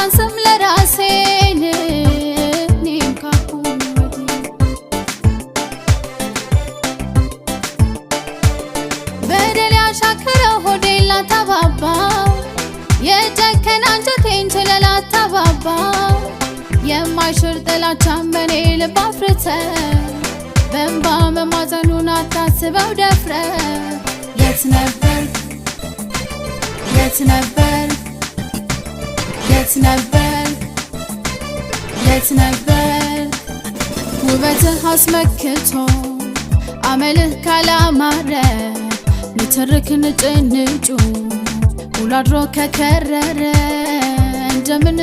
አላንስም ለራሴ እኔም ካሁን ወዲህ። በደል ያሻከረው ሆዴን ላታባባው፣ የጨከነ አንጀቴን ችለህ ላታባባው፣ የማይሽር ጥላቻን በኔ ልብ አፍርተህ በእንባ መማፀኑን አታስበው ደፍረህ። የት ነበር፣ የት ነበር፣ የት ነበር፣ የት ነበር? ውበትህ አስመክቶ አመልህ ካላማረ፣ ንትርክ ንጭንጩ ውሎ አድሮ ከከረረ እንደምን